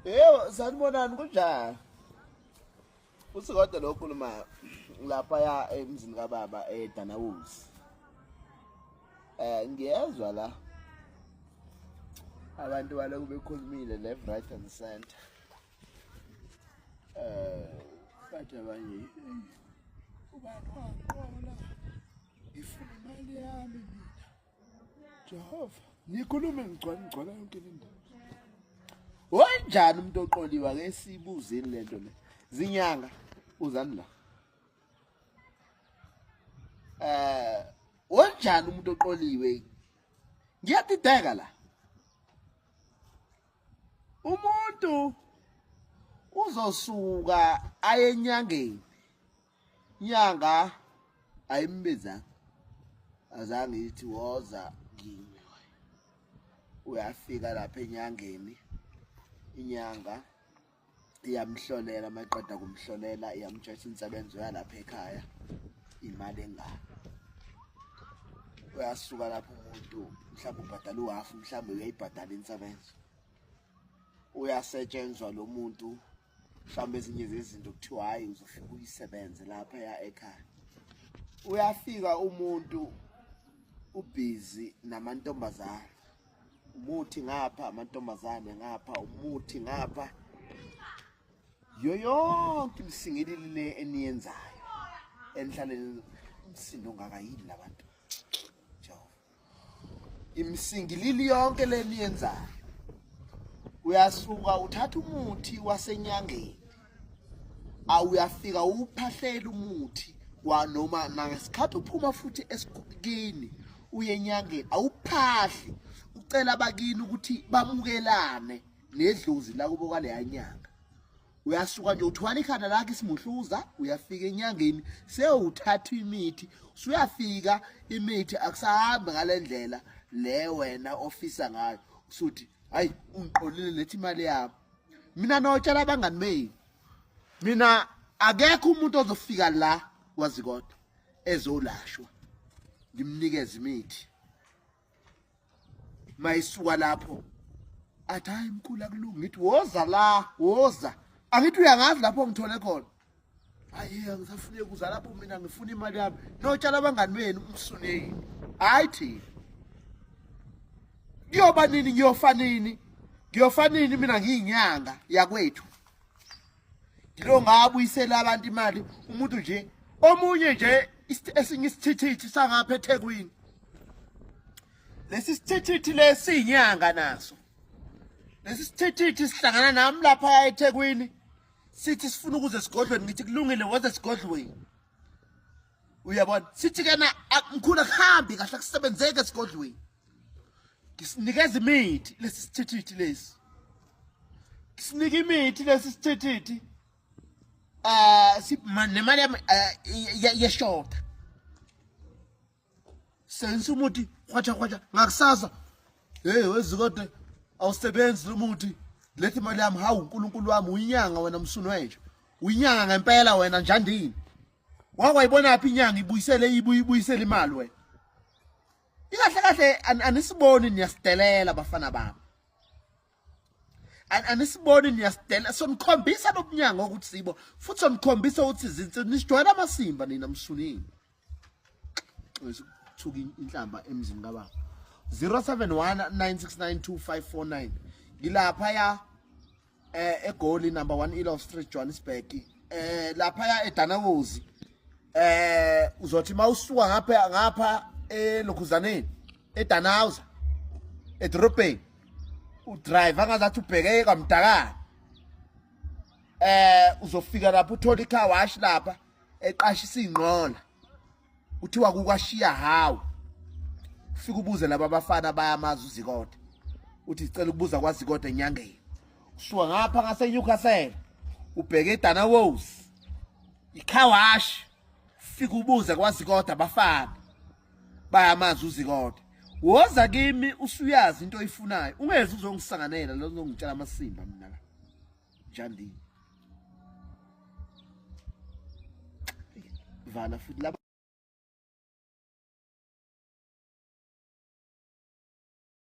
Yebo, sanibonani kunjani? Uthi kodwa lo okhulumayo laphaya emzini kababa eDanawuzi. Eh ngiyezwa la abantu balokhu bekhulumile left right and center. Eh bathi abanye ubani wangiqola ngifuna imali yami mina. Jehova, nikhulume ngigcwala ngigcwala yonke le ndawo. Wenjani umuntu oqoliwe ake sibuzeni lento le. Zinyanga uzani la. Eh wenjani umuntu oqoliwe? Ngiyadideka la. Umuntu uzosuka aye enyangeni Inyanga ayimbizanga azange ithi woza kimi uyafika lapha enyangeni inyanga iyamhlolela uma iqeda kumhlolela iyamtshela insebenzo yalapha ekhaya imali engaka uyasuka lapho umuntu mhlawumbe ubhadala uhafu mhlawumbe uyayibhadala insebenzo uyasetshenzwa lo muntu mhlawumbe ezinye zezinto kuthiwa hhayi uzofika uyisebenze lapha ya ekhaya uyafika umuntu ubhizi namantombazane umuthi ngapha amantombazane ngapha umuthi ngapha yoyonke imisingilili le eniyenzayo enihlaleni umsindo ongaka yini labantu Imisingilili yonke le niyenzayo. Uyasuka uthatha umuthi wasenyangeni. Awuyafika uwuphahlela umuthi wa noma nangesikhathi uphuma futhi esikini uye enyangeni awuphahli ucela abakini ukuthi bamukelane nedlozi lakubo kwaleya nyanga. Uyasuka nje uthwala ikhanda lakhe isimuhluza uyafika enyangeni sewuthatha imithi usuyafika imithi akusahambi ngalendlela le wena ofisa ngayo usuthi hayi ungiqolile lethi imali yami mina notshela abangani benu mina akekho umuntu ozofika la wazi kodwa ezolashwa ngimnikeze imithi mayisuka lapho athi hayi mkhulu akulungi ngithi woza la woza angithi uyangazi lapho ngithole khona hayi angisafuneki kuza lapho mina ngifuna imali yami notshala abangani benu umsuneyini hayi thina kuyoba nini ngiyofa nini ngiyofa nini mina ngiyinyanga yakwethu ngilo ngabuyisela abantu imali umuntu nje omunye nje esinye isithithithi sangapha eThekwini lesi sithithithi lesi inyanga naso lesi sithithithi sihlangana nami lapha eThekwini sithi sifuna ukuze esigodlweni ngithi kulungile woze esigodlweni uyabona sithi kena mkhulu akuhambi kahle kusebenzeke esigodlweni ngisinikeza imithi lesi sithithithi lesi ngisinike imithi lesi sithithithi eh nemali yami eh, yeshoda senza umuthi khwatsha khwatsha ngakusasa hey wezikode awusebenzi lo muthi lethi imali yami hawu uNkulunkulu wami uyinyanga wena msunu wenje uyinyanga ngempela wena njandini wakwayibona phi inyanga ibuyisele ibuyisele imali wena ikahle kahle anisiboni niyasidelela bafana bami anisiboni niyasidela sonikhombisa lobunyango ukuthi sibo futhi sonikhombisa ukuthi zinto nisijwayela amasimba nina msunini thuka inhlamba emzini kababa 071 9692549 ngilapha ya eh eGoli number 1 Elof Street Johannesburg eh lapha ya eDanawozi eh uzothi mawusuka ngapha ngapha elokhuzaneni eDanawuza edrobheni udrive angazathi ubheke kwamdakana eh uzofika lapho uthola icar wash lapha eqashisa inqola kuthiwa kukwashiya hawu ufike ubuze laba abafana bayamazi uzikode uthi sicela ukubuza kwazikode enyangeni usuka ngapha ngaseNewcastle ubheke eDanawos ikhawash fika ubuze kwazikode abafana bayamazi uzikode woza kimi usuyazi into oyifunayo ungeze uzongisanganela lo uzongitshela amasimba mina la njandini vala futhi laba.